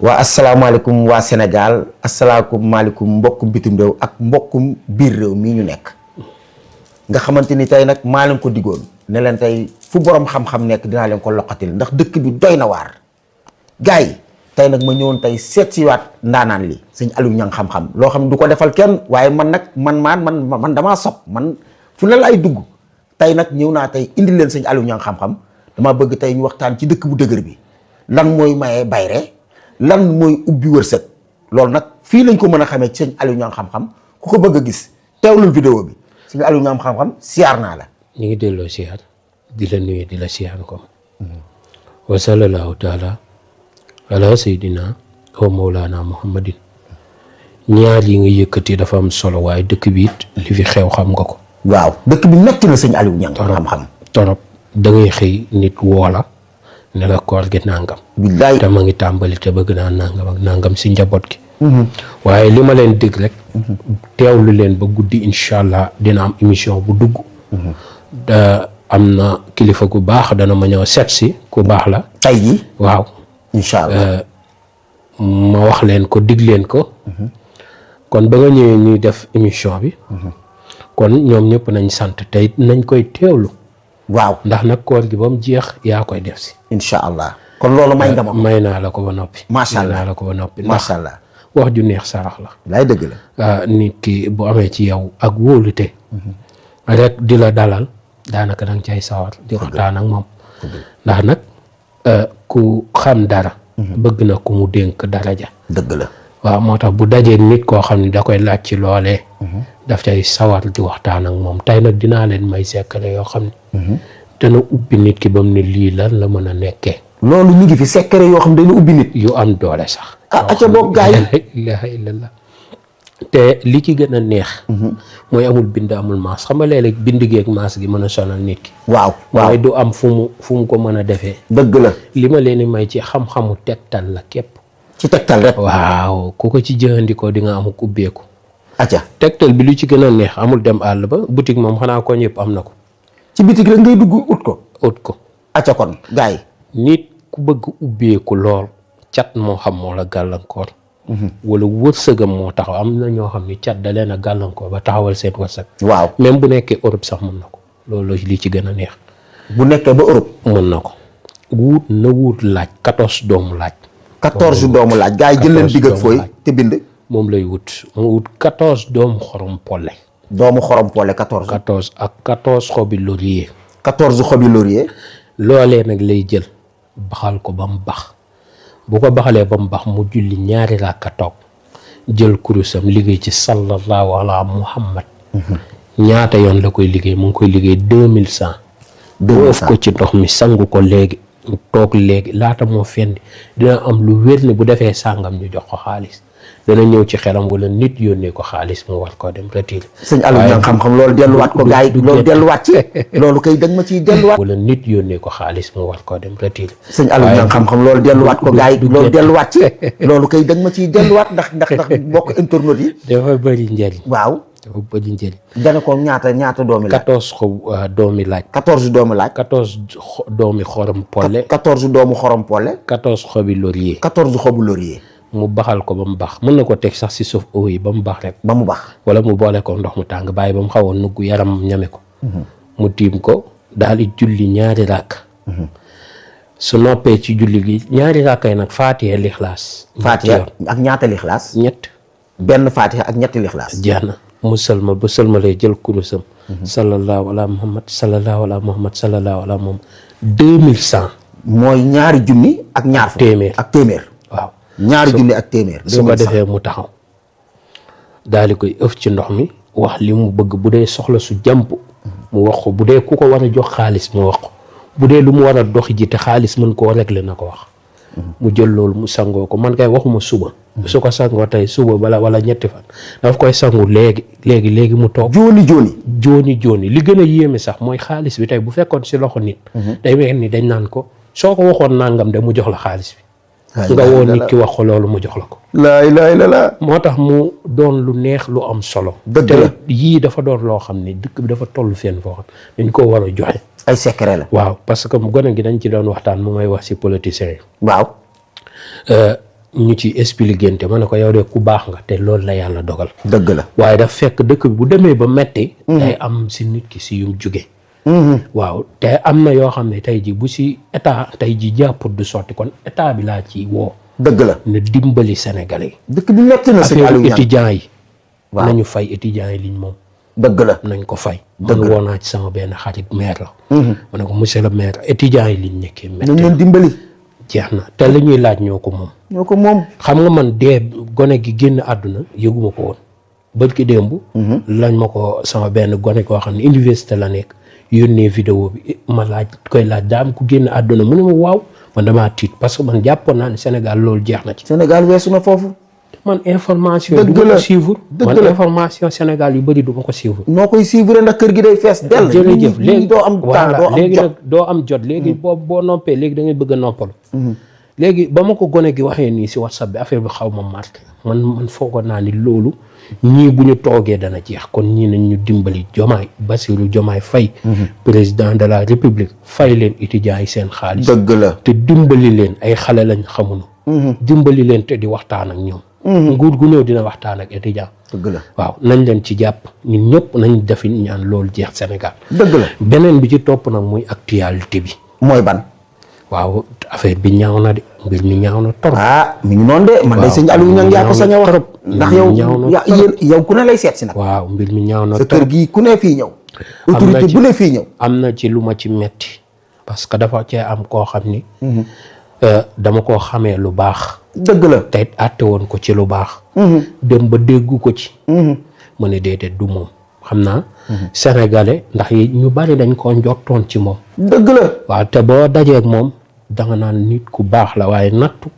waa asalaamaaleykum waa Sénégal asalaamaaleykum mbokkum bitim réew ak mbokkum biir réew mii ñu nekk nga xamante ni tey nag maa leen ko digoon ne leen tey fu borom xam-xam nekk dinaa leen ko loqatil ndax dëkk bi doy na waar gars yi tey nag ma ñëwoon tey seet si waat ndaanaan li sëñ Aliou Niang xam-xam loo xam ne du ko defal kenn waaye man nag man damaa sob man fu ne laay dugg tey nag ñëw naa tey indi leen sëñ Aliou Niang xam-xam damaa bëgg tey ñu waxtaan ci dëkk bu dëgër bi lan mooy maye bayre lan mooy ubbi wërsëg loolu nag fii lañ ko mën a xamee ci sëñ Aliou Niang xam-xam ku ko bëgg a gis teewlul vidéo bi sëñ Aliou Niang xam-xam siyaar naa la. ñu ngi delloo siyaar di la nuyu di la siyaar ko wa sallallahu taala ala sayyidina wa mawlana muhammadin ñaar yi nga yëkkati dafa am solo waaye dëkk bi it li fi xew xam nga ko. waaw dëkk bi metti na sëñ Aliou Niang xam-xam torop da ngay xëy nit woola ne la koor gi nangam. billaay te ma ngi tàmbali te bëgg naa nangam ak nangam si njaboot gi. waaye li ma leen dégg rek. teewlu leen ba guddi incha allah dina am émission bu dugg. da am na kilifa gu baax dana ma ñëw seet si ku baax la. tey jii waaw. incha allah ma wax leen ko dig leen ko. kon ba nga ñëwee ñuy def émission bi. kon ñoom ñëpp nañ sant tey nañ koy teewlu. waaw ndax nag koor gi ba mu jeex yaa koy def si. incha allah kon loolu may nga ma may naa la ko ba noppi. macha allah may naa la ko ba noppi. macha allah wax ju neex sarax la. laay dëgg la. nit ki bu amee ci yow ak wóolute. rek di la dalal daanaka danga cay sawar di waxtaan ak moom. ndax nag ku xam dara. bëgg na ku mu dénk daraja. dëgg la. waaw moo tax bu dajee nit koo xam ne da koy laaj ci loolee. daf cay sawar di waxtaan ak moom tey nag dinaa leen may sekkale yoo xam ne. dana ubbi nit ki ba mu ne lii lan la mën a nekkee. loolu ñu ngi fi secret yoo xam ne dana ubbi nit. yu am doole sax. acca boog gars yi ilaha illallah te li ci gën a neex. mooy amul bind amul maas xam nga léeg-léeg bind gi ak maas gi mën a sonal nit ki. waaw waaye du am fu mu ko mën a defee. dëgg la. li ma leen di may ci xam-xamu tegtal la képp. ci tegtal rek. waaw ku ko ci jëfandikoo di nga am ubbeeku. acca tegtal bi lu ci gën a neex amul dem àll ba boutique moom xanaa ko ñëpp am na ko. ci bitig rek ngay dugg ut ko. acca kon gars yi. nit ku bëgg ubbeeku lool cat moo xam moo la gàllankoor. wala wërsëgam moo taxaw am na ñoo xam ni cat da leen a gàllankoor ba taxawal seen wërsëg. waaw même bu nekkee Europe sax mën na ko loolu li ci gën a neex. bu nekkee ba Europe. mën na ko wut laaj 14 doomu laaj. 14 doomu laaj gars yi jël leen digg ak fooy te bind. moom lay wut mu wut 14 doomu xorom polle. doomu xorom polle 14. 14 ak 14 xobi laurier. 14 xobi laurier. loolee nag lay jël baxal ko ba mu bax bu ko baxalee ba mu bax mu julli ñaari ràkka toog jël kurusam liggéey ci sallallahu ala muhammad. ñaata yoon la koy liggéey mu ngi koy liggéey 2100. def ko ci ndox mi sangu ko léegi mu toog léegi laata moo fendi dina am lu wér ne bu defee sàngam ñu jox ko xaalis dana ñëw ci xelam wala nit yónnee ko xaalis mu war koo dem retiré. sëñ Aliou Niang xam-xam loolu delluwaat ko gars yi loolu delluwaat ci loolu kay dag ma ciy delluwaat. wala nit yónnee ko xaalis mu war koo dem retiré. sëñ Aliou Niang xam-xam loolu delluwaat ko gars yi loolu delluwaat ci loolu kay dag ma ciy delluwaat ndax bokk internet yi. dafa bëri njëriñ. waaw dafa bëri njëriñ. dana ko ñaata doomi laaj. 14 doomi laaj. 14 doomi laaj. 14 doomi xorom polle. 14 doomu xorom polle. 14 xobi laurier. 14 xobu laurier. mu baxal ko ba mu bax mën na ko teg sax si suuf eau yi ba mu bax rek. ba mu bax wala mu boole ko ndox mu tàng bàyyi ba mu xaw a nugg yaram ñame ko. mu tiim ko daal di julli ñaari ràkk. su noppee ci julli gi ñaari ràkk yi nag faatiha lixlaas. faatiha ak ñaata lixlaas. ñett. benn faatiha ak ñetti lixlaas. jeex na mu sëlma ba sëlmalee jël kurusam. sallallahu ala muhammad sallallahu ala muhammad sallallahu ala muhammad 2100. mooy ñaari junni ak ñaar fukk. téeméer ak téeméer. waaw ñaari junni ak téeméer. su ko defee mu taxaw daal di koy ëf ci ndox mi wax li mu bëgg bu dee soxla su jàmp mu wax ko bu dee ku ko war a jox xaalis mu wax ko bu dee lu mu war a doxi ji te xaalis mën koo régler na ko wax. mu jël loolu mu sangoo ko man kay waxuma suba. su ko sangoo tey suba wala ñetti fan daf koy sangu léegi mu toog. jooni li gën a yéeme sax mooy xaalis bi tey bu fekkoon si loxo nit. day mel ni dañ naan ko soo ko waxoon nangam de mu jox la xaalis bi. nga woo nit ki wax ko loolu mu jox la ko. laa ilaaha illallaah. moo tax mu doon lu neex lu am solo. dëgg la te yii dafa doon loo xam ne dëkk bi dafa toll fenn foo xam dañ koo war a joxe. ay secret la. waaw parce que gone gi dañ ci doon waxtaan mu may wax si politiciens yi. waaw. ñu ci expliqué ma ne ko yow de ku baax nga te loolu la yàlla dogal. dëgg la waaye daf fekk dëkk bi bu demee ba metti day am si nit ki si yum jóge waaw te am na yoo xam ne tey ji bu si état tey ji jàpput du sotti kon état bi laa ci woo. dëgg la ne dimbali Sénégalais. dëkk bi metti na sëñ Aliou Niang étudiants yi. waaw nañu fay étudiants yi liñ moom. dëgg la nañ ko fay. dëgg man la woo naa ci sama benn xarit maire la. ma ne ko monsieur le maire étudiants yi liñ nekkee metti nañ leen dimbali. jeex na te li ñuy laaj ñoo ko moom. ñoo ko moom. xam nga man dee gone gi génn àdduna yëguma ko woon bërki démb lañ ma ko sama benn gone koo xam ne université la nekk yónnee vidéo bi ma koy laaj daam ku génn àdduna mu ne ma waaw man damaa tiit parce que man jàppoon naa ne Sénégal loolu jeex na ci. Sénégal weesu na foofu. man information du ma ko suivre man information Sénégal yu bëri du ma ko suivre. noo koy suivre ndax kër gi day fees dell. jërëjëf léegi doo am temps doo am léegi jot nag doo am jot léegi boo noppee léegi da ngay bëgg a noppalu. léegi ba ma ko gone gi waxee nii si WhatsApp bi affaire bi xaw ma marqué man foogoon naa ni loolu ñii bu ñu toogee dana jeex kon ñii nañ ñu dimbali Diomaye Bassirou Diomaye Faye président de la République fay leen étudiants yi seen xaalis. dëgg la te dimbali leen ay xale lañ xamuñu. dimbali leen te di waxtaan ak ñoom. nguur gu ñëw dina waxtaan ak étudiant. dëgg la waaw nañ leen ci jàpp ñun ñëpp nañ defi ñaan loolu jeex Sénégal. dëgg la beneen bi ci topp nag muy actualité bi. mooy ban. waaw affaire bi ñaaw na de mbir mi ñaaw na torop. mi ngi noonu de. man de sëñ Aliou Niang yaa ko sañ a wax. ndax yow ku ne lay seet si nag. waaw mbir mi ñaaw na sa kër gii ku ne fii ñëw. autorité bu ne fii ñëw. am na ci lu ma ci metti parce que dafa cee am koo xam ni. dama koo xamee lu baax. dëgg la te àtte woon ko ci lu baax. dem ba déggu ko ci. mu ne déedéet du moom xam naa. sénégalais ndax ñu bari dañ koo njottoon ci moom. dëgg la waaw te boo dajeeg moom danga naan nit ku baax la waaye nattu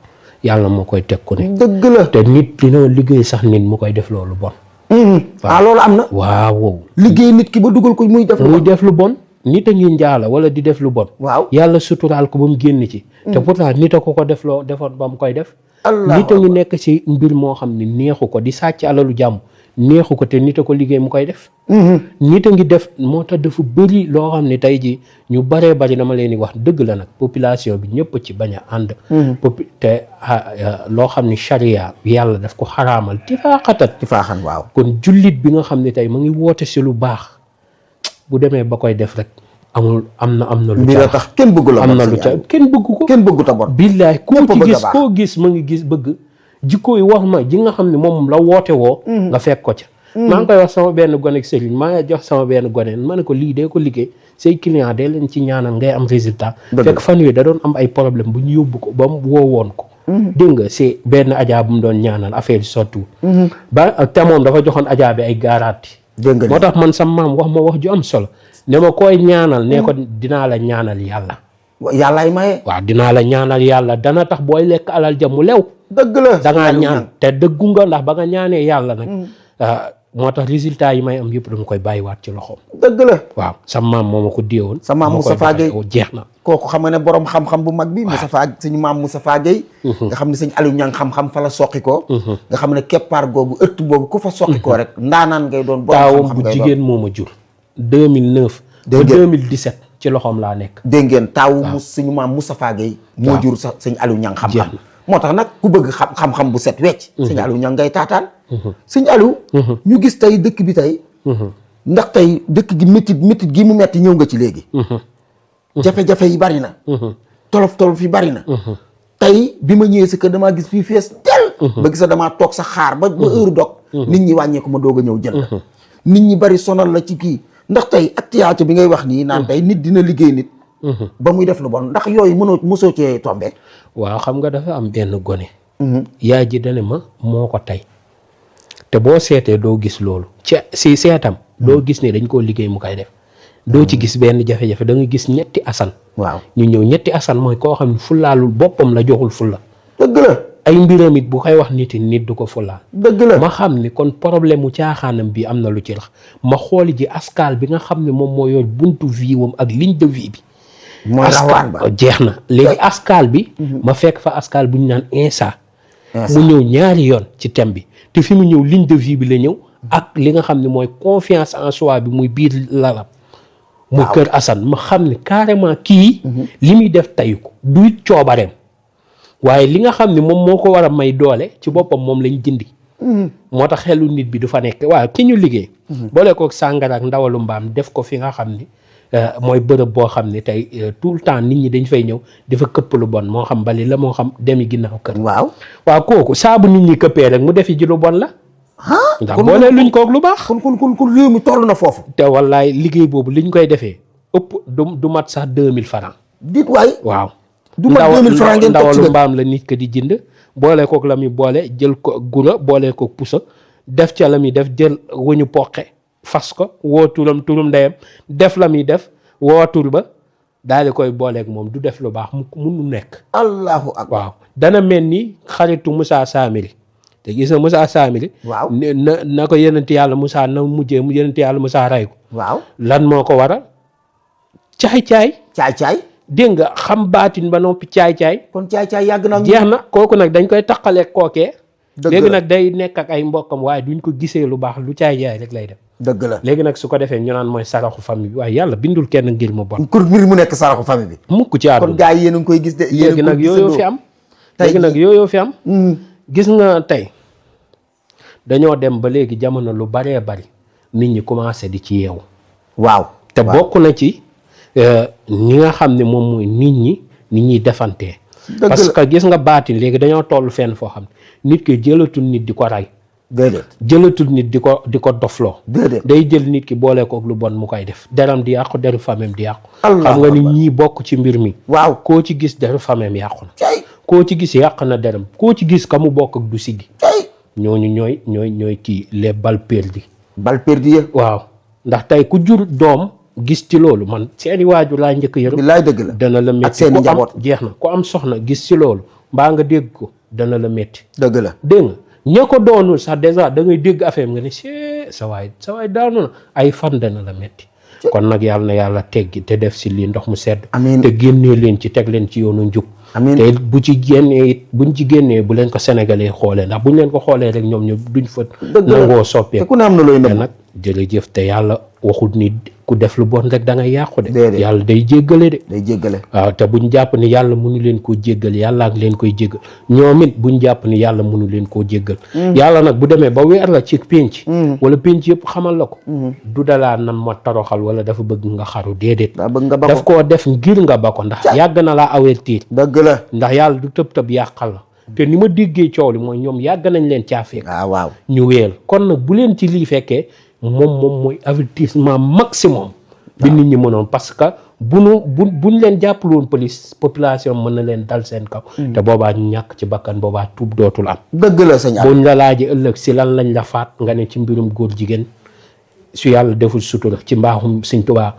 yàlla moo koy teg ku ne. dëgg la te nit dina liggéey sax nit mu koy def loolu bon. loolu am na. waaw liggéey nit ki ba dugal ko muy def lu bon. nit a ngi njaala wala di def lu bon. waaw yàlla suturaal ko ba mu génn ci. te pourtant nit a ko def loo defoon ba mu koy def. nit a ngi nekk ci mbir moo xam ne neexu ko di sàcc alalu jàmm neexu ko te nit a ko liggéey mu koy def. nit a ngi def moo tax dafa bëri loo xam ne tey ji ñu baree bari dama leen di wax dëgg la nag population bi ñëpp ci bañ a ànd. te loo xam ne charia yàlla daf ko xaraamal tifaaxan waaw. kon jullit bi nga xam ne tey ma ngi woote si lu baax. bu demee ba koy def rek am na lu ca tax kenn bëggu la am na lu ca kenn bëggu ko kenn bëggu ta bon billaay koo gis ma ngi gis bëgg jikko yi wax ma ji nga xam ne moom la woote woo nga fekk ko ca maa ngi koy wax sama benn gone ak sëriñ maa ngi jox sama benn gone ma ne ko lii dee ko liggéey say client dee leen ci ñaanal ngay am résultat fekk fan yooyu da doon am ay problème bu ñu yóbbu ko ba mu woowoon ko dégg nga c'est benn ajaa bu mu doon ñaanal affaire yi sottiwul ba te moom dafa joxoon ajaa bi ay garanti moo tax man sama maam wax ma wax ju am solo ne ma koy ñaanal ne ko dinaa la ñaanal yàlla. yàllaay maye. waaw dinaa la ñaanal yàlla dana tax booy lekk alal ja mu lew. dëgg la da ngaa ñaan te dëggu nga ndax ba nga ñaanee yàlla nag. moo tax résultat yi may am yëpp dama koy bàyyiwaat ci loxoom. dëgg la waaw sama maam moo ma ko déewoon. sa maam Moustapha Gueye jeex na. kooku xam nga ne borom xam-xam bu mag bi. Moustapha suñu maam Moustapha Gueye. nga xam ne sëñ Aliou Niang xam-xam fa la soqi ko. nga xam ne keppaar googu ëtt boobu ku fa soqi ko rek ndaanaan ngay doon. borom xam-xam taawam bu jigéen moo ma jur. 2009. ba 2017 ci loxoom laa nekk. dégg ngeen taawu suñu maam Moustapha Gueye. moo jur sax sëñ Aliou Niang xam-xam. moo tax nag ku bëgg xam-xam bu set wecc. sëñ Aliou Niang ngay taataan. sëñ Aliou. ñu gis tey dëkk bi tey. ndax tey dëkk gi métit gi mu metti ñëw nga ci léegi. jafe-jafe yi bari na. tolof yi bari na. tey bi ma ñëwee si kër damaa gis fii fees del. ba gis damaa toog sa xaar ba heure dog. nit ñi wàññeeku ma doog a ñëw jël la. nit ñi bari sonal la ci kii ndax tey actualité bi ngay wax nii naan tey nit dina liggéey nit. ba muy def lu bon ndax yooyu mosoo cee tombé. waaw xam nga dafa am benn gone. yaay ji dane ma moo ko tey. te boo seetee doo gis loolu si seetam doo gis ne dañ koo liggéey mu koy def doo ci gis benn jafe-jafe da nga gis ñetti asan waaw ñu ñëw ñetti asan mooy koo xam ne fullaalul boppam la joxul fulla dëgg la ay mbiram it bu koy wax nit du ko fullaal dëgg la ma xam ni kon problème mu caaxaanam bi am na lu ci rax ma xooli ji askal bi nga xam ne moom moo yor buntu vie wam ak ligne de vie bi mooy rawaan ba jeex na léegi askal bi ma fekk fa askal bu ñu naan insa mu ñëw ñaari yoon ci thème bi te fi mu ñëw ligne de vie bi la ñëw ak li nga xam ne mooy confiance en soi bi muy biir lalam mu kër Assane ma xam ne carrément kii li muy def tayu ko du coobareem waaye li nga xam ne moom moo ko war a may doole ci boppam moom lañ dindi. moo tax xelu nit bi du fa nekk waaw ki ñu liggéey. boole koog sàngara ak ndawalu mbaam def ko fi nga xam ni mooy bërëb boo xam ne tey tout le temps nit ñi dañ fay ñëw dafa këpp lu bon moo xam bali la moo xam demi ginnaaw kër. waaw kooku saabu nit ñi këppee rek mu defi ji lu bon la. ndax boole luñ koog lu baax. kon réew mi toll na foofu. te wallaay liggéey boobu liñ koy defee ëpp du mat sax 2000 francs. dit waay. waaw du mat 2000 francs ngeen ndawalu mbaam la nit ka di jënd boole koog la muy boole jël ko gura boole koog pusa def ca la muy def jël wuñu poqe fas ko woo turam ndeyam def la muy def woo tur ba daal di koy booleeg moom du def lu baax mu munu nekk. allahu akbar. waaw dana mel ni xaritu Moussa Samiri te gis na Moussa Samiri. waaw na ko yenenti yàlla Moussa na mujjee yenenti yàlla Moussa ray ko. waaw lan moo ko waral caay. dégg nga xam baatin ba noppi caay. kon caay yàgg na. jeex na kooku nag dañ koy taqaleeg kookee. léegi nag day nekk ak ay mbokkam waaye duñ ko gisee lu baax lu caay rek lay def. dëgg la léegi nag su ko defee ñu naan mooy saraxu famille bi waaye yàlla bindul kenn ngir mu bon. kur mbir mu nekk saraxu famille bi. mukk ci àdduna kon gars yi yéen a ngi koy gis de. léegi nag yooyu fi am. léegi nag yooyu fi am. gis nga tey dañoo dem ba léegi jamono lu baree bari nit ñi commencé di ci yeewu. waaw te bokk na ci ñi nga xam ne moom mooy nit ñi defantee. parce que gis nga baatin léegi dañoo toll fenn foo xam ne nit ki jëlatul nit di ko rey. déedéet jëlatul nit di ko dofloo. déedéet day jël nit ki boole koog lu bon mu koy def deram di yàqu deru famem di yàqu. xam nga ni ñii bokk ci mbir mi. waaw koo ci gis deru famem yàqu na. koo ci gis yàq na deram koo ci gis ka mu bokk ak du siggi. ñooñu ñooy kii les balles perdues. balles perdues. waaw ndax tey ku jur doom gis ci loolu man seeni waajur laa njëkk yërëm. bilaay dëgg la dana la métti ak seeni njaboot jeex na ku am soxna gis ci loolu mbaa nga dégg ko dana la métti. dëgg la dégg nga ña ko doonul sax dèjà da ngay dégg affaire nga ne sa waay daanu na ay fan dana la métti. kon nag yàlla na yàlla teggi te def si lii ndox mu sedd. amiin te génnee leen ci teg leen ci yoonu njub. amiin te bu ci génnee it buñ ci génnee bu leen ko sénégalais xoolee ndax buñ leen ko xoolee rek ñoom ñu duñ fa. nangoo soppeeku te ku ne am na looy nëbb nag jërëjëf te yàlla waxul ni ku def lu bon rek da ngay yàqu de. déedéet yàlla day jéggale de. day jéggale waaw te buñ jàpp ni yàlla mënu leen koo jéggal yàlla ak leen koy jéggal ñoom it buñ jàpp ni yàlla mënu leen koo jéggal. yàlla nag bu demee ba weer la ci pénc. wala pénc yëpp xamal la ko. du dalaa nan ma toroxal wala dafa bëgg nga xaru déedéet. daa bëgg nga ba ko daf koo def ngir nga ba ko ndax yàgg na laa avertir. dëgg la ndax yàlla du tëb yàqal la. te ni ma déggee coow li mooy ñoom yàgg nañ leen caa fekk. waaw ñu wéyal kon nag bu leen ci lii fekkee moom mooy avertissement maximum. bi nit ñi mënoon parce que buñ leen jàppale woon police population mën na leen dal seen kaw. te boobaa ñu ñàkk ci bakkan boobaa tuub dootul am. dëgg la sëñ buñ la laajee ëllëg si lan lañ la faat nga ne ci mbirum góor jigéen su yàlla deful sutura ci mbaaxum Sëñ Tuubaa.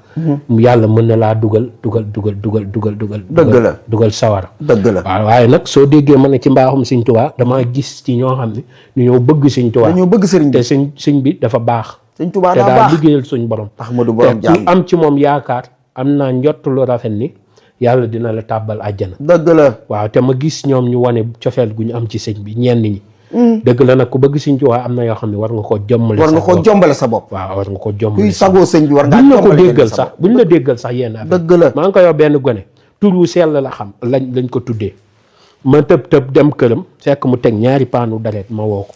yàlla mën na laa dugal. dëgg la dugal sawara. dëgg la waaw waaye nag soo déggee ma ne ci mbaaxum Sëñ Tuubaa damaa gis ci ñoo xam ne ñoo bëgg Sëñ Tuubaa. dañoo bëgg sëriñ te sëñ bi dafa baax. Sëñ Tuubaa te daa daa baax liggéeyal suñ borom. Ahmadu borom te jàmm ku am ci moom yaakaar am naa njott lu rafet ni yàlla dina la tàbbal àjjana. dëgg la waaw te ma gis ñoom ñu wane cofeel gu ñu am ci sëñ bi ñenn ñi. dëgg la nag ku bëgg Sëñ Tuubaa am na yoo xam ne war nga koo jombale sa bopp. waaw war nga koo jombale kuy sagoo sëñ bi war ngaa buñ la ko jombale déggal sa sax bopp. buñ la déggal sax yenn affaire. dëgg la maa ngi koy wax benn gone tur wu sell la xam lañ ko tuddee ma tëb dem këram fekk mu teg ñaari paanu dareet ma woo ko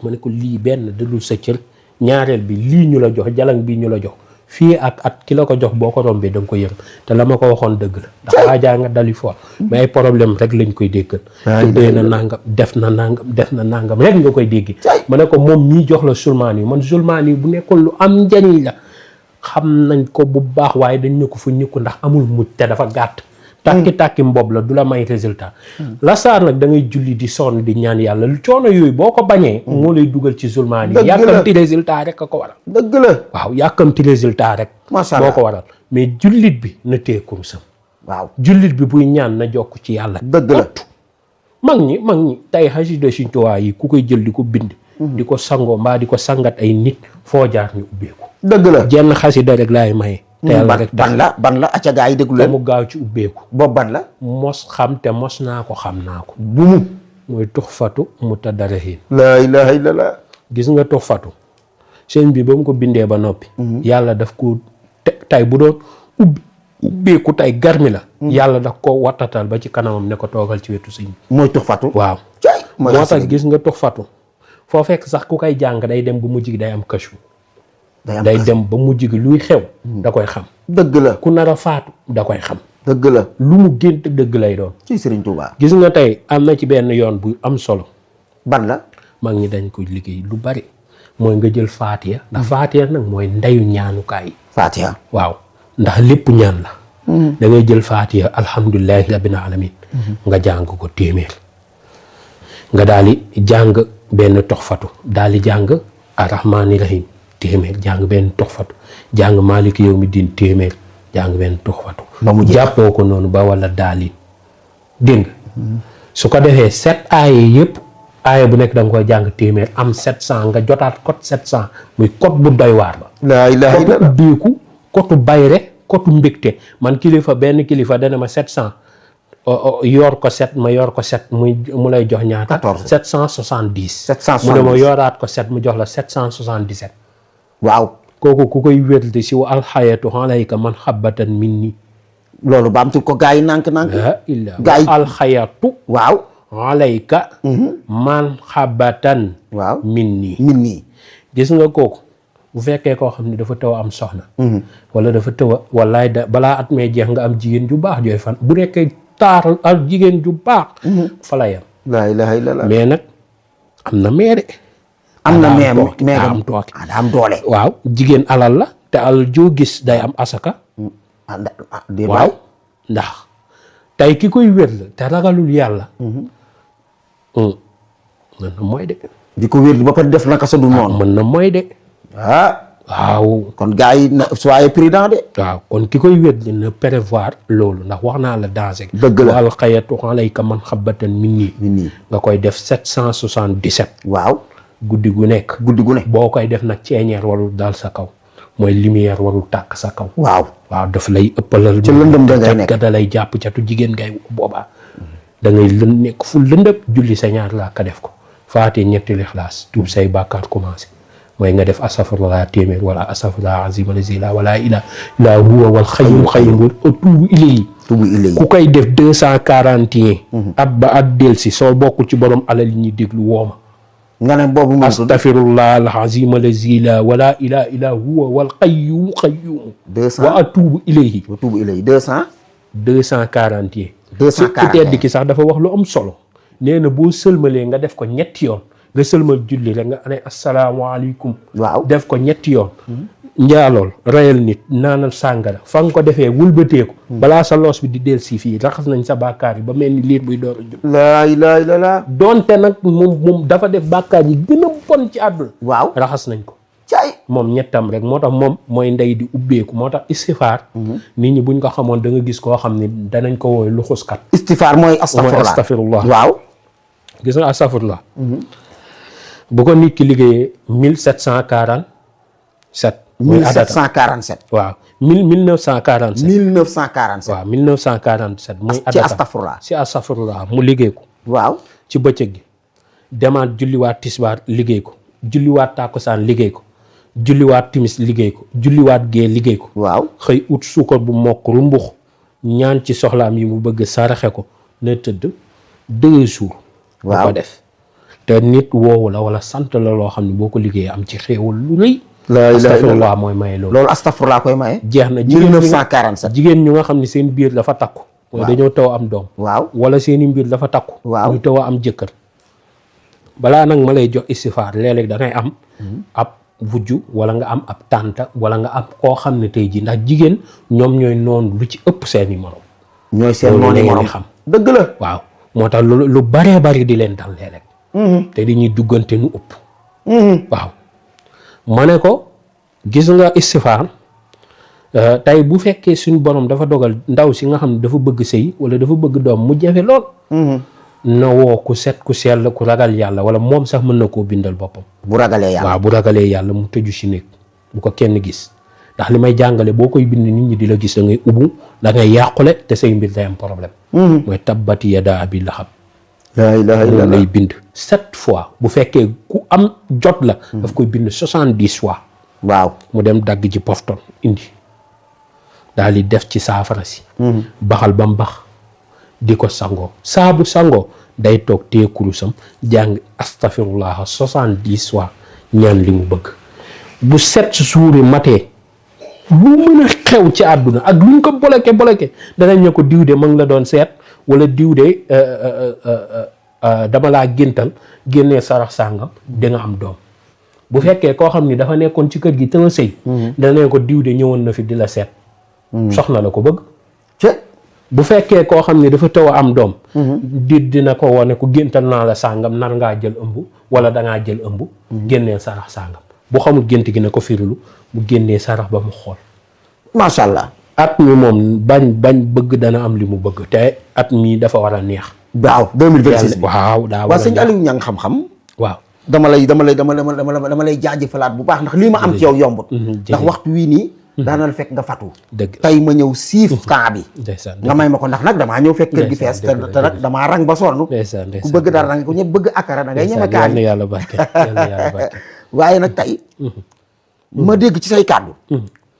ma ne ko lii benn dalul sa cër ñaareel bi lii ñu la jox jalang bii ñu la jox fii ak at ki la ko jox boo ko rombee da nga ko yërëm te la ma ko waxoon dëgg la ndax waajaa nga dali fois mais ay problème rek lañ koy déggal tuddee na nangam def na nangam rek nga koy dégg ma ne ko moom ñii jox la sulmaan yi man sulmaan yi bu nekkoon lu am njariñ la xam nañ ko bu baax waaye dañ ne ko fa ñukku ndax amul mujj te dafa gàtt tàkki mbob la du la may résultat la saar nag da ngay julli di sonn di ñaan yàlla coono yooyu boo ko bañee moo lay dugal ci zulmaan yi yàkkamti résultat rek a ko waral dëgg la waaw yàkkamti résultat rek macha allah boo ko waral mais jullit bi na téye kurusam waaw jullit bi buy ñaan na jokk ci yàlla dëgg la mag ñi tey xasida Sëñ Tuubaa yi ku koy jël di ko bind di ko sangoo mbaa di ko sangat ay nit foo jaar ñu ubbeeku dëgg la jenn xasida rek laay maye te yàlla rek ban la acca gaa yi déglu leen mu gaaw ci ubbeeku boobu ban la mos xam te mos naa ko xam naa ko bu mu mooy tuxfatu mutadarahin laa ilaaha illallah gis nga tuxfatu sëñ bi ba mu ko bindee ba noppi yàlla daf ko tay bu doon ubbi ubbeeku tey garmi la. yàlla da ko wattatal ba ci kanamam ne ko toogal ci wetu sëñ bi. mooy tux fatu. waaw mooy moo tax gis nga tux fatu foo fekk sax ku koy jàng day dem ba mujj gi day am kashfu. day dem ba mujj gi luy xew. da koy xam. dëgg la ku nar a faatu da koy xam. dëgg la lu mu gént dëgg lay doon. ci Serigne Touba. gis nga tey am na ci benn yoon bu am solo. ban la. mag ñi dañ ko liggéey lu bari mooy nga jël faatiya ndax faatiya nag mooy ndeyu ñaanukaay. faatiya waaw ndax lépp ñaan la. da ngay jël faatiya alhamdulilahi rabbil alamin nga jàng ko téeméer. nga daal di jàng benn toxfatu daal di jàng arrahmaani rahim téeméer jàng benn toxfatu jàng maaliki yawmi diin téeméer jàng benn toxfatu. ba mu jàppoo ko noonu ba wala daalin dégg nga su ko defee 7 aaye yëpp. aaya bu nekk da nga koy jàng téeméer am 700 nga jotaat code 700 muy code bu doy waar ba. laa ilaaha code illallaah. ubbeeku code bayre code mbégte man benn kilifa dana ma 700 yor ko 7 ma yor ko 7 mu lay jox ñaata. 14 770. 770 mu ne ma yoraat ko 7 mu jox la 777. waaw. kooku ku koy wérdi si wa alxayatu alayka man xabbatan minni. loolu baamtu ko gaa yi nànk-nànk. gaa yi alxayatu. waaw. alayka man xabatan waaw min nii gis nga kooku bu fekkee koo xam ne dafa taw am soxna wala dafa taw wallaay balaa at mee jeex nga am jigéen ju baax jooy fan bu nekkee taaral ak jigéen ju baax fa la yam laa ilaaha illallaah. mais nag am na meere am na mais am tooke daa am doole. waaw jigéen alal la te alal joo gis day am asaka waaw ndax tey ki koy wér la te ragalul yàlla mën na mooy de. di ko wér ba pare def naka sa du noonu. mën na mooy de. waaw. kon gars yi na soyez prudent de. waaw kon ki koy wér dina prévoir loolu ndax wax naa la danger. dëgg la wal xayatu alayka man xabbatan min nii. nga koy def 777. waaw. guddi gu nekk. boo koy def nag ceeñeer warul dal sa kaw mooy lumière warul tàkk sa kaw. waaw daf lay ëppalal. ci lëndëm da ngay nekk da lay jàpp catu jigéen ngay boobaa. da ngay nekk fu lëndëm julli sa ñaar laa ka def ko faatee ñetti lixlaas tuub say bàkkaar commencé mooy nga def astafurlah téeméer wala astafurlah azim alazila wala ila illa huwa wal xayyum xayyum tuubu ilayhi ku koy def 241 at ba at del si soo bokkul ci borom alal yi ñuy déglu wooma nga ne boobu mu astafirullah al azim alazila wala ila illa huwa wal xayyum xayyum 200 wa atuubu ilayhi 241 tedd ki sax dafa wax lu am solo nee na boo sëlmalee nga def ko ñetti yoon nga sëlmal julli rek nga ne asalaamaaleykum. waaw def ko ñetti yoon. njaalool rayal nit naanal sàngara fa nga ko defee wëlbateeku. balaa sa loos bi di del si fii raxas nañ sa bàkkaar yi ba mel ni liir buy door a jóg. laa ilaaha illallaah. donte nag moom dafa def bàkkaar yi gën a bon ci àdduna. waaw raxas nañ ko. caay moom ñettam rek moo tax moom mooy ndey di ubbeeku moo tax istifaar. nit ñi buñ ko xamoon da nga gis koo xam ne danañ ko wooy luxuskat. istifaar mooy astafirullah waaw. gis nga astafirullah. bu ko nit ki liggéeyee 1747. muy adata 1747. waaw 1947. 1947. waaw 1947. muy adata ci astafurlah. ci astafurlah mu liggéey ko. waaw ci bëccëg gi. demaat julliwaat tisbaar liggéey ko. julliwaat tàkkusaan liggéey ko. julliwaat timis liggéey ko. julliwaat gee liggéey ko. waaw xëy ut suukar bu mokk rumbux ñaan ci soxlaam yi mu bëgg saraxe ko na tëdd 2 jours. waaw ko def. te nit woowu la wala sant la loo xam ne boo ko liggéeyee am ci xéewal lu rëy. astafurlah mooy maye loolu. loolu astafurlah koy maye. jeex na 1947. jigéen ñu nga xam ne seen biir dafa takku. mooy dañoo taw am doom. waaw wala seeni mbir dafa takku. waaw ñu taw am jëkkër. balaa nag ma lay jox istifaar léeg-léeg da ngay am. ab wujju wala nga am ab tànta wala nga am koo xam ne tey jii ndax jigéen ñoom ñooy noonu lu ci ëpp seeni morom. ñooy seen noonu morom xam. dëgg la waaw moo tax lu baree bari di leen dal léeg-léeg. te dañuy duggante nu ëpp. waaw ma ne ko gis nga istifaar tey bu fekkee suñu borom dafa dogal ndaw si nga xam ne dafa bëgg sëy wala dafa bëgg doom mu jafe lool. na woo ku set ku sell ku ragal yàlla wala moom sax mën na koo bindal boppam. bu ragalee yàlla waaw bu ragalee yàlla mu tëju si néeg bu ko kenn gis ndax li may jàngale boo koy bind nit ñi di la gis da ngay ubbu da ngay yàqule te say mbir day am problème. mooy tabbati yadaa abii lahab. laa ilaaha illallaah lay bind 7 fois bu fekkee ku am jot la. daf koy bind 70 fois. waaw mu dem dagg ji pofton indi daal di def ci saafara si baxal ba mu bax di ko sangoo saabu sangoo day toog téye kurusam jàng astafirullah 70 fois ñaan li mu bëgg bu 7 suuri matee lu mën a xew ci àdduna ak luñ ko bloqué danañ ne ko diw de ma ngi la doon seet wala diw de dama laa géntal génnee sarax sàngam di nga am doom bu fekkee koo xam ni dafa nekkoon ci kër gi te sëy danañ ko diw de ñëwoon na fi di la seet soxna la ko bëgg bu fekkee koo xam ne dafa taw a am doom dina ko wone ku géntal naa la sàngam nar ngaa jël ëmb wala dangaa jël ëmb génnee sarax sàngam bu xamul gént gi ne ko firilu bu génnee sarax ba mu xool macha allah. at mi moom bañ bëgg dana am li mu bëgg te at mi dafa war a neex waaw 2026 waaw daa war a sëñ Aliou Niang xam-xam waaw dama lay jaajëfalaat bu baax ndax lii ma am ci yow yombut ndax waxtu wii nii daana la fekk nga fatu dëgg tey ma ñëw siif camp bi nga may ma ko ndax nag damaa ñëw fekk kër gi fees te nag damaa rang ba sonn ku bëgg dara rang ku ñëpp bëgg akara da ngay ñeme kaan yàlla barke waaye nag tey ma dégg ci say kàddu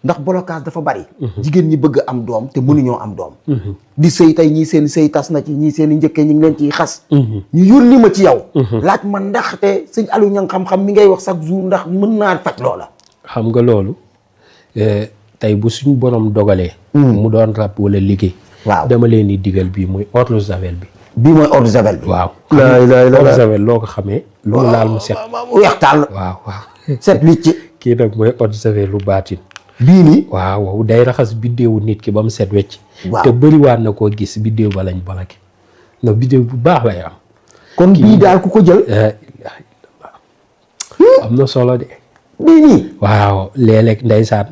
ndax blocage dafa bari jigéen ñi bëgg am doom te mënuñoo am doom di sëy tey ñii seen sëy tas na ci ñii seen i njëkkee ñu ngi leen ciy xas ñu yónni ma ci yow laaj ma ndaxte sëñ Aliou Niang xam-xam mi ngay wax chaque jour ndax mën naa faj loola xam nga loolu tey bu suñ borom dogalee mu doon rab wala liggéey waaw dama leen di digal bii muy eau de javel bi bii mooy eau de javel bi waaw eau de javel loo ko xamee lu mu laal mu set weex tàll waaw set wicc kii nag mooy eau de javel lu baatin bii nii waaw day raxas biddéewu nit ki ba mu set wecc waaw te bëriwaat na koo gis biddéew ba lañ balake no biddéew bu baax lay am kon bii daal ku ko jël am na solo de bii nii waaw léeg-léeg ndeysaan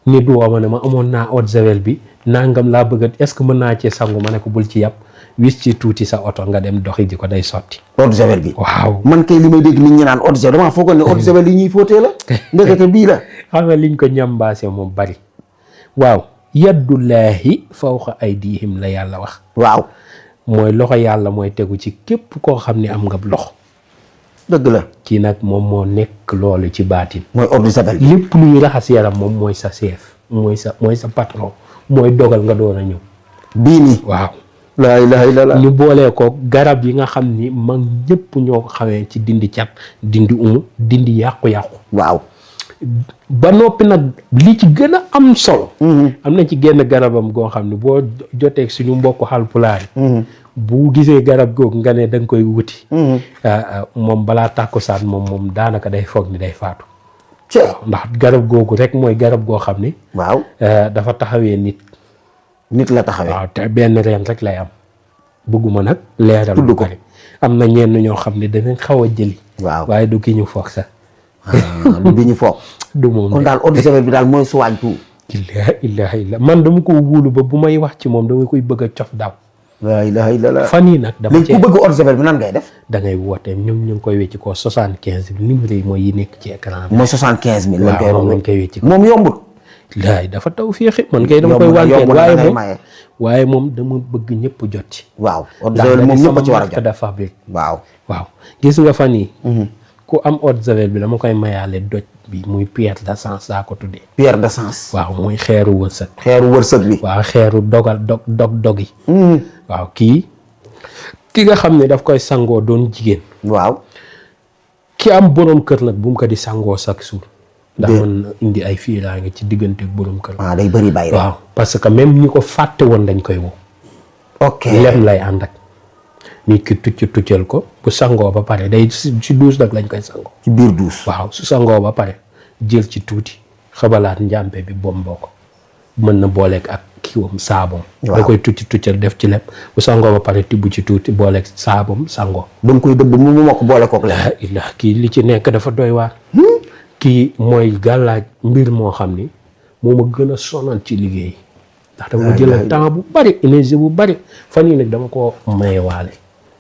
nit woo ma ne ma amoon naa eau de javel bi nangam laa bëgg est-ce que mën naa ci sangu ma ne ko bul ci yàpp wis ci tuuti sa oto nga dem doxi ji ko day sotti eau de javel bi waaw man kay li may dégg nit ñi naan eau de javel damaa foogoon ne eau de javel yi ñuy fóotee la ndekete bii la xam nga liñ ko ñambaase moom bari waaw yaddullaahi fawqa aydihim la yàlla wax waaw mooy loxo yàlla mooy tegu ci képp koo xam ne am nga loxo dëgg la kii nag moom moo nekk loolu ci baatin mooy eau de javel bi lépp luy raxas yaram moom mooy sa chef mooy sa patron mooy dogal nga doon a ñëw bii nii waaw laa ilaaha illallaah ñu boolee ko garab yi nga xam ni mag ñëpp ñoo ko xamee ci dindi cat dindi umu dindi yàqu-yàqu waaw ba noppi nag li ci gën a am solo am na ci genn garabam goo xam ne boo jotee suñu mbokku Haalpulaar yi bu gisee garab googu nga ne da nga koy wuti moom balaa tàkkusaan moom daanaka day foog ni day faatu waaw ndax garab googu rek mooy garab goo xam ni waaw dafa taxawee nit la taxawee waaw te benn reen rek lay am bëgguma nag leeral tudd ko bari am na ñenn ñoo xam ne danañ xaw a jëli waaw waaye du ki ñu foog sax du bi ñu foog du moom kon daal eau de javel bi daal mooy suwaañ tout ilaaha illa man dama ko wóolu ba bu may wax ci moom dama koy bëgg a cof daaw laa ilaaha illallaah fan yii nag dama léegi ku bëgg eau de javel bi nan ngay def da ngay woote ñoom ñu ngi koy wecci ko 75 bi numéro yi mooy yi nekk ci écran bi mooy 75 000 lañ koy wecci ko moom yombut laay dafa taw féexi man kay dama koy wàlkeen waaye moom dama bëgg ñëpp jot ci waaw eau de javel moom ñëpp a ci war a jot de fabrique waaw gis nga fan yi ku am eau de javel bi dama koy mayaale doj bi muy pierre d'essence daa ko tuddee pierre d'essence waaw muy xeeru wërsëg bi waaw xeeru dog yi waaw ki nga xam ne daf koy sangoo doon jigéen waaw ki am borom kër nag bu mu ko di sangoo chaque jour ndax mën na indi ay fiiraange ci diggante borom kër day bëri bàyyi waaw parce que même ñi ko fàtte woon dañ koy woo ok lem lay ànd ak nit ki tuccal ko bu sangoo ba pare day si douche nag lañ koy sangoo ci biir douche waaw su sangoo ba pare jël ci tuuti xabalaat njàmpe bi bomboo ko mën na booleeg ak kiiwam saabom da koy tuccal def ci lem bu sangoo ba pare tibb ci tuuti booleeg saabom sangoo da nga koy dëbb mu mokk boole kook lem illah kii li ci nekk dafa doy waar kii mooy gàllaaj mbir moo xam ni moo ma gën a sonal ci liggéey ndax dama jël temps bu bari énergie bu bari fan yii nag dama ko mayewaale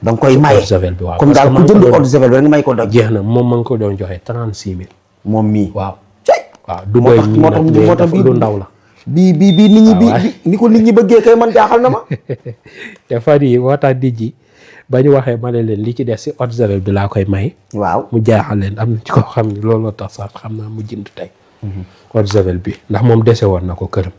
da nga koy maye eau de javel bi waaw comme daal ku jënd eau de javel bi rek nga may ko doj jeex na moom ma ngi ko doon joxe 36 000 moom mii waaw cay waaw du doy nii nag mais dafa lu ndaw la bii nit ñi ni ko nit ñi bëggee kay man jaaxal na ma te fan yii moo tax nit ñi ba ñu waxee ma ne leen li ci des si eau de javel bi laa koy may waaw mu jaaxal leen am na ci koo xam ne looloo tax sax xam naa mu jënd tey eau de javel bi ndax moom dese woon na ko këram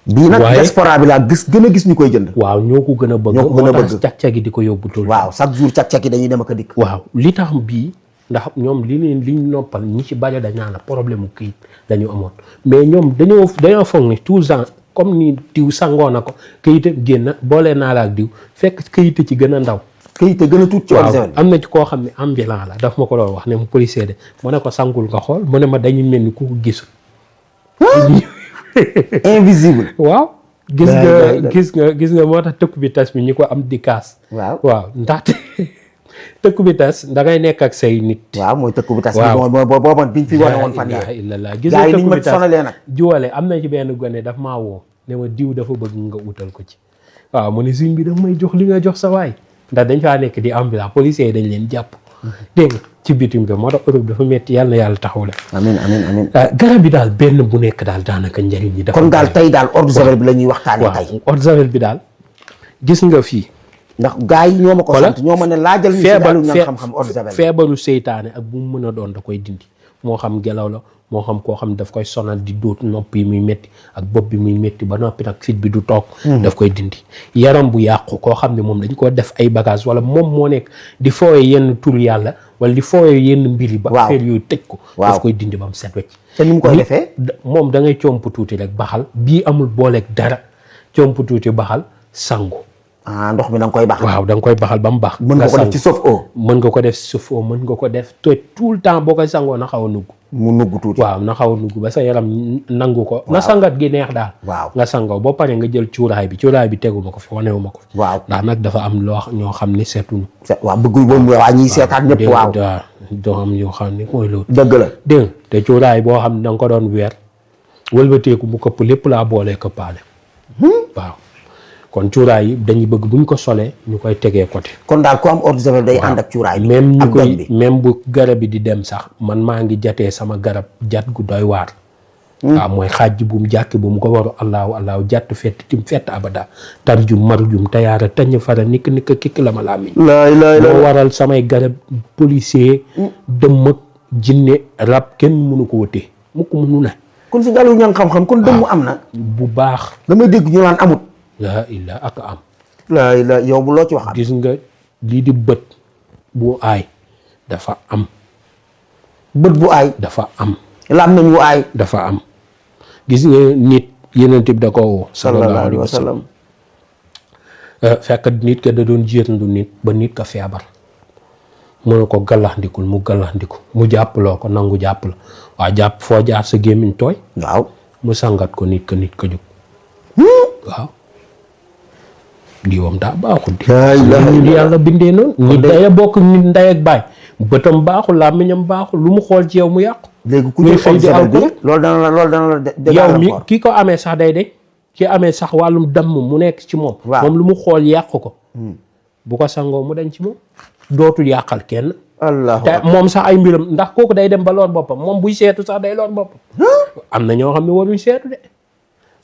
bii nag diaspora bi laa gën a gis ñu koy jënd. waaw ñoo ko gën a bëgg. ñoo ko gën a bëgg moo tax càq-càq gi di ko yóbbu tul. waaw chaque jour càq-càq yi dañuy dem ak a dikk. waaw li tax bii ndax ñoom liñ noppal ñi ci bari dañ naan la problème mu këyit dañu amoon mais ñoom dañoo foog ni tout le temps comme ni diw sangoo na ko këyit génn boole naa la ak diw fekk këyit ci gën a ndaw. këyit gën a tuut ci waaw am na ci koo xam ne ambulant la daf ma ko doon wax ne mu policier de mu ne ko sangul nga xool mu ne ma dañu mel ni ku ko gisul. invisible. waaw. gis nga moo tax tëkku bi tas mi ñi ko am di kaas. waaw ndaxte tëkku bi tas da ngay nekk ak say nit. waaw mooy tëkku bi tas. waaw boobu biñ fi wane woon fan yii. gis nga tëkku bi tas sonalee nag. juwale am na ci benn gone daf maa woo ne ma diw dafa bëgg nga utal ko ci. waaw mu ne suñ bi daf may jox li nga jox sa waay ndax dañ faa nekk di ambulant policiers yi dañ leen jàpp. dégg nga ci bitim bi moo tax Europe dafa metti yàlla na yàlla taxaw la. amiin garab bi daal benn bu nekk daal daanaka njëriñ ñi. dafa kon daal tey daal eau de javel bi la ñuy waxtaanee tey. waaw eau de javel bi daal gis nga fii. ndax gars yi ñoo ma ko sant ñoo ma ne laajal ñu si daal ñu xam-xam eau de javel. feebaru seytaane ak bu mu mën a doon da koy dindi moo xam gelaw la moo xam koo xam daf koy sonal di dóot nopp yi muy métti ak bopp bi muy métti ba noppi nag fit bi du toog. daf koy dindi yaram bu yàqu koo xam ne moom dañ ko def ay bagage wala moom moo nekk di fooye yenn tur yàlla wala di fooye yenn mbir yi. ba affaire yooyu tëj ko. daf koy dindi ba mu set wecc. te ni mu koy defee. moom da ngay comp tuuti rek baxal bii amul booleeg dara comp tuuti baxal sangu. ndox mi da nga koy baxal. waaw da nga koy baxal ba mu baax. mën nga ko def ci sauf eau. mën nga ko def ci sauf eau mën nga ko def te tout le temps boo koy sangoo na xaw a nugg. mu nugg tuuti. waaw na xaw a nugg ba sa yaram nangu ko. na sangat gi neex daal. waaw nga sangoo boo paree nga jël cuuraay bi teguma ko fi wanewu ma ko. waaw ndax nag dafa am loo ñoo xam ne seetuñu. waaw bëgguñ boobu waa ñiy seetaan ñëpp. waaw doo am yoo xam ne mooy loolu. dëgg la dégg te cuuraay boo xam ne da nga ko doon weer wëlbateeku mu këpp lépp laa boolee këppaale. waaw. kon cuuraay yi dañuy bëgg buñ ko solee ñu koy tegee côté. kon daal ku am eau de javel day ànd ak cuuraay bi. même bu garab bi di dem sax man maa ngi jatee sama garab jat gu doy waar. waaw mooy xaaj bu mu jàkk bu mu ko waru allahu jàtt fett tim fett abada tarjum marjum tayaara tañ fara nikk kikk la ma laa miñ moo waral samay garab policier dëmm ak jinne rab kenn mënu ko wëtee mukk mënu ne. kon si dalu ñang xam-xam kon dëmm am na. bu baax. damay dégg ñu naan amut. laa ilaa ak am. laa yow bu loo ci wax. gis nga lii di bët bu aay dafa am. bët bu aay. dafa am. làmmiñ bu aay. dafa am. gis nga nit yeneen bi da ko woo. sallallahu alayhi wa sallam. fekk nit ka da doon jiitandu nit ba nit ka feebar. mu ne ko gallaxndikul mu gallaxndiku mu jàppaloo ko nangu jàpp la waaw jàpp foo jaar sa gémmiñ tooy. waaw mu sangat ko nit ka jóg. waaw. diwam daa baaxul di yàlla bindee noonu nit day bokk nit ndey ak baay bëtam baaxul làmmiñam baaxul lu mu xool ci yow mu yàqu. léegi ku ñu xëy di alcool loolu dana la yow mi ki ko amee sax day de ki amee sax wàllum damm mu nekk ci moom. moom lu mu xool yàq ko. bu ko sangoo mu dañ ci moom dootul yàqal kenn. te moom sax ay mbiram ndax kooku day dem ba lor boppam moom buy seetu sax day lor boppam. am na ñoo xam ne waruñ seetu de.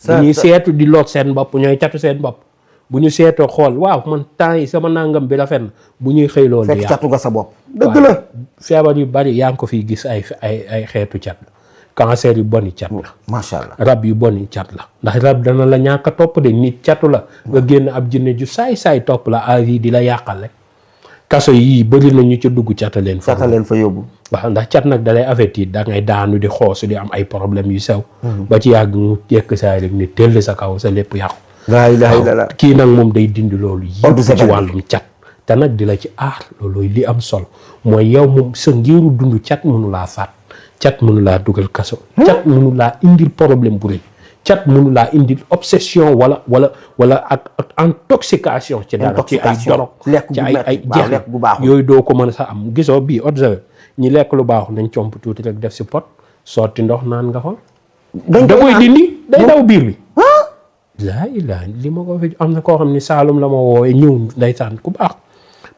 bu ñuy seetu di loot seen bopp ñooy catu seen bopp bu ñu seetoo xool waaw man temps yi sama nangam bi rafet na bu ñuy xëy loolu di fekk catu nga sa bopp dëgg la feebar yu bari yaa ngi ko fiy gis ay xeetu cat la cancer yu boni cat la macha allah rab yu boni cat la ndax rab dana la ñàkk a topp de nit catu la nga génn ab jinne ju saay topp la avi di la yàqal rek kaso yii bëri na ñu ca dugg cata leen fa yóbbu waaw ndax cat nag dalay avertir da ngay daanu di xoosu di am ay problème yu sew ba ci yàgg mu jekk saay rek ni tell sa kaw sa lépp yàqu laa ilaaha illallaah kii nag moom day dindi loolu yëpp ci wàllum cat te nag di la ci aar loolu li am solo mooy yow moom sa ngiru dund cat mënu laa faat cat mënu laa dugal kaso cat mënu laa indil problème bu rëy cat mënu laa indil obsession wala ak intoxication ci dara ci ay dorog ci ay jeex yooyu doo ko mën a sax am gisoo bii eau de javel ñi lekk lu baaxul nañ comp tuuti rek def si pot sotti ndox naan nga xool da koy dindi day daw biir bi laa ilaa li ma ko fi am na koo xam ne Saalum la ma woowee ñëw ndeysaan ku baax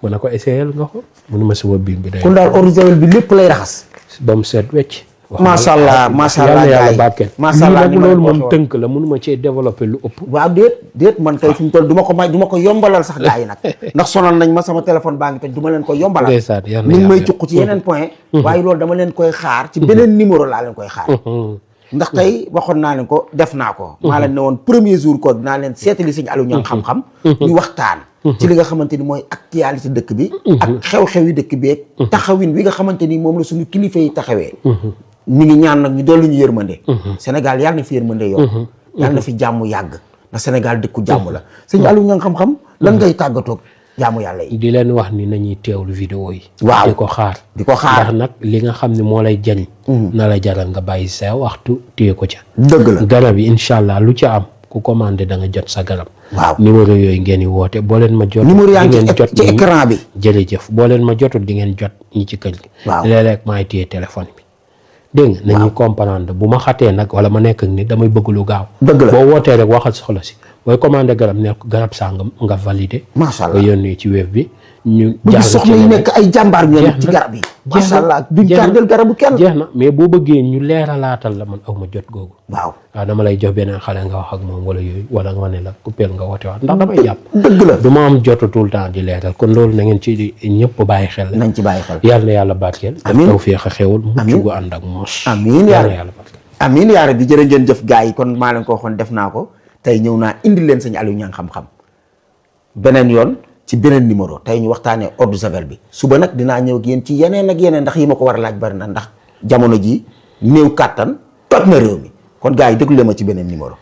mu ne ko essayé nga xool mu ne ma sama biir bi day kon daal eau de javel bi lépp lay raxas ba mu seet wecc macha allah macha allah yàlla bàkkeel macha allah loolu moom tënk la mënuma cee développé lu ëpp waaw déet man kay fi mu toll du ma ko yombalal sax gars yi nag ndax sonal nañ ma sama téléphone baa ngi toj du ma leen ko yombalal ni ngi may cuq ci yeneen point waaye loolu dama leen koy xaar ci beneen numéro laa leen koy xaar ndax tey waxoon naa leen ko def naa ko maa leen ne woon premier jour ko dinaa leen seetali sëñ Aliou Niang xam-xam ñu waxtaan ci li nga xamante ni mooy actualité dëkk bi ak xew-xew yi dëkk bi ak taxawin wi nga xamante ni moom la suñu kilifa yi taxawee ñu ngi ñaan nag ñu dolli ñu yërmande Sénégal yàlla na fi yërmande yokk yàlla na fi jàmm yàgg ndax Sénégal dëkku jàmm la sëñ Aliou Niang xam-xam lan ngay tàggatoog jaamu yàlla yi di leen wax ni nañuy teewlu vidéo yi waaw di ko xaar ndax nag li nga xam ne moo lay jariñ na la jaral nga bàyyi sa waxtu téye ko ca dëgg la garab yi incha allah lu ca am ku commandé da nga jot sa garab waaw numéro yooyu ngeen di woote boo leen ma jot numéro yaa ngi ngeen jot ci écran bi jërëjëf boo leen ma jotul di ngeen jot ñi ci kër gi waaw léeg-léeg maay téye téléphone bi dégg nga nañuy comprendre bu ma xatee nag wala ma nekk ak ni damay bëgg lu gaaw dëgg la boo wootee rek waxal soxla si booy commandé garab ne garab sàngam nga validé macha allah nga yónnee ci web bi ñu bëgg soxna yi nekk ay jàmbaar ñu nekk ci garab yi macha allah duñ tardel garabu kenn jeex na mais boo bëggee ñu leeralaatal la man aw ma jot googu waaw dama lay jox beneen xale nga wax ak moom wala yooyu wala nga ne la coupeel nga woote waat ndax damay jàpp dëgg la du ma am jotu tout le temps di leeral kon loolu na ngeen ci ñëpp bàyyi xel la nañ ci bàyyi xel yàlla na yàlla barkeel amiin tawfeex a xewal mucc gu ànd ak mos amiin yàlla na yàlla barkeel amiin yaa rabbi jërë ngeen jëf gars yi kon maa leen ko waxoon def naa ko tey ñëw naa indi leen sëñ Aliou Niang xam-xam beneen yoon ci beneen numéro tey ñu waxtaanee eau de javel bi suba nag dinaa ñëw ak yéen ci yeneen ak yeneen ndax yi ma ko war a laaj bari na ndax jamono ji néew kàttan toj na réew mi kon gars yi déglu leen ma ci beneen numéro